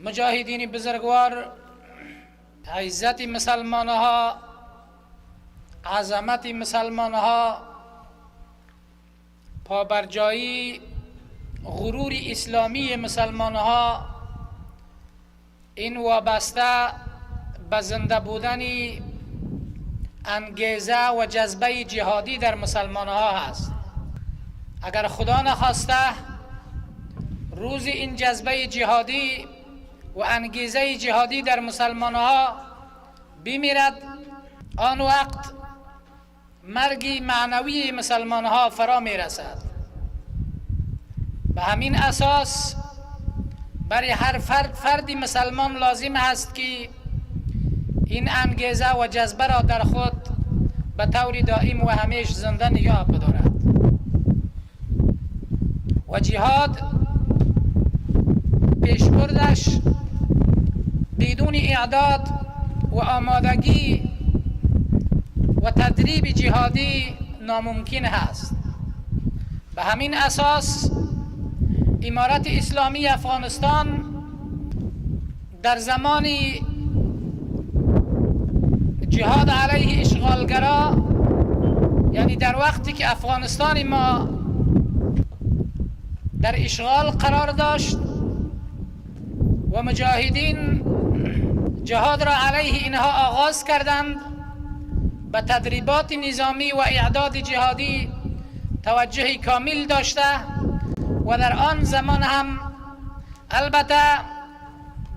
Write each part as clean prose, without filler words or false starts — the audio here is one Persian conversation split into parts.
مجاهدین بزرگوار، عزت مسلمان ها، عظمت مسلمان ها، پابرجایی غرور اسلامی مسلمان ها، این وابسته به زنده بودن انگیزه و جذبه جهادی در مسلمان ها هست. اگر خدا نخواسته روز این جذبه جهادی و انگیزه جهادی در مسلمان ها بمیرد، آن وقت مرگ معنوی مسلمان ها فرا میرسد. به همین اساس برای هر فردی مسلمان لازم است که این انگیزه و جذبه را در خود به طور دائم و همیش زنده نگاه بدارد و جهاد پیشبردش بدون اعداد و آمادگی و تدریب جهادی ناممکن است. به همین اساس امارت اسلامی افغانستان در زمان جهاد علیه اشغالگرا، یعنی در وقتی که افغانستان ما در اشغال قرار داشت و مجاهدین جهاد را علیه اینها آغاز کردند، به تدریبات نظامی و اعداد جهادی توجه کامل داشته و در آن زمان هم البته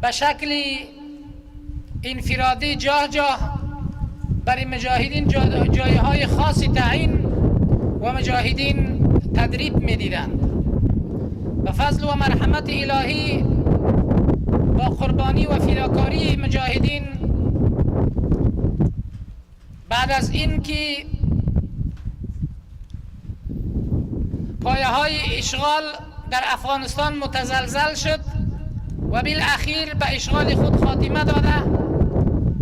به شکل انفرادی جاه جاه برای مجاهدین جایهای خاصی تعیین و مجاهدین تدریب میدیدند. به فضل و مرحمت الهی با قربانی و فداکاری مجاهدین بعد از اینکه پایه های اشغال در افغانستان متزلزل شد و بالاخیر به اشغال خود خاتمه داده،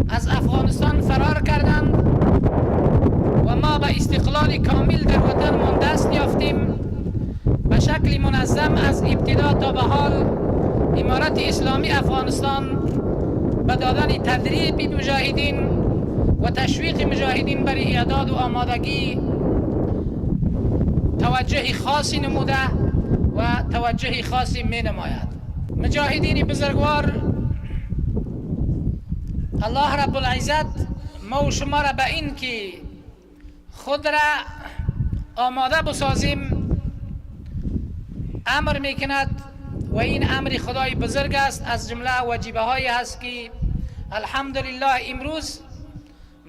از افغانستان فرار کردند و ما به استقلال کامل در وطنمان دست یافتیم. به شکل منظم از ابتدا تا به حال امارت اسلامی افغانستان به دادن تدریب مجاهدین و تشویق مجاهدین برای اعداد و آمادگی توجه خاصی نموده و توجه خاصی می نماید. مجاهدین بزرگوار، الله رب العزت ما و شما را به این که خود را آماده بسازیم امر میکند و این امر خدای بزرگ است. از جمله وجیبه هایی هست که الحمدلله امروز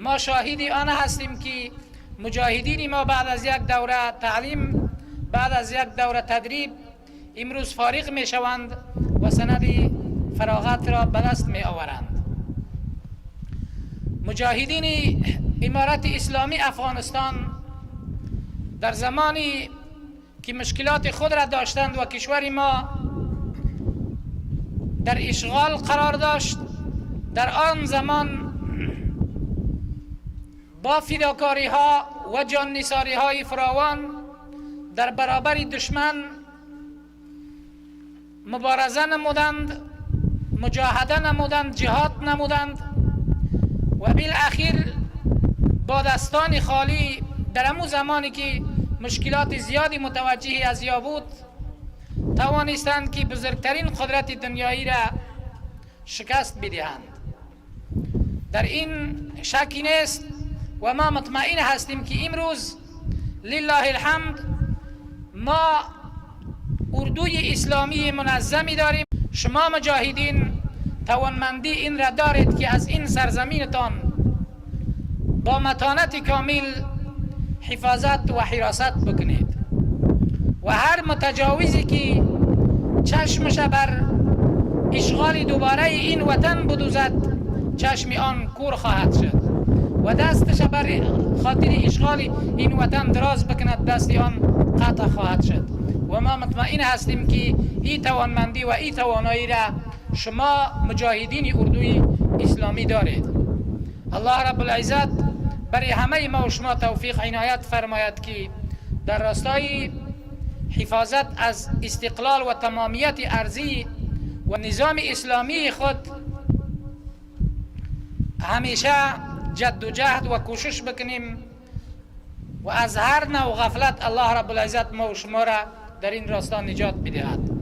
ما شاهد آن هستیم که مجاهدین ما بعد از یک دوره تعلیم، بعد از یک دوره تدریب امروز فارغ می شوند و سند فراغت را به دست می آورند. مجاهدین امارت اسلامی افغانستان در زمانی که مشکلات خود را داشتند و کشور ما در اشغال قرار داشت، در آن زمان با فداکاری ها و جان نثاری های فراوان در برابر دشمن مبارزه نمودند، مجاهده نمودند، جهاد نمودند و بالاخیر با دستان خالی در امو زمانی که مشکلات زیادی متوجه از یا بود توانستند که بزرگترین قدرت دنیایی را شکست بدهند. در این شکی نیست و ما مطمئن هستیم که امروز لله الحمد ما اردوی اسلامی منظمی داریم. شما مجاهدین توانمندی این را دارید که از این سرزمینتان با متانت کامل حفاظت و حراست بکنید و هر متجاوزی که چشمش بر اشغال دوباره این وطن بدوزد چشم آن کور خواهد شد و دستش بر خاطر اشغال این وطن دراز بکند دست آن قطع خواهد شد. و ما مطمئن هستیم که این توانمندی و این توانایی را شما مجاهدین اردوی اسلامی دارید. الله رب العزت برای همه ما و شما توفیق عنایت فرماید که در راستای حفاظت از استقلال و تمامیت ارضی و نظام اسلامی خود همیشه جد و جهد و کوشش بکنیم و از هر نوع غفلت الله رب العزت ما و شما را در این راستا نجات بدهد.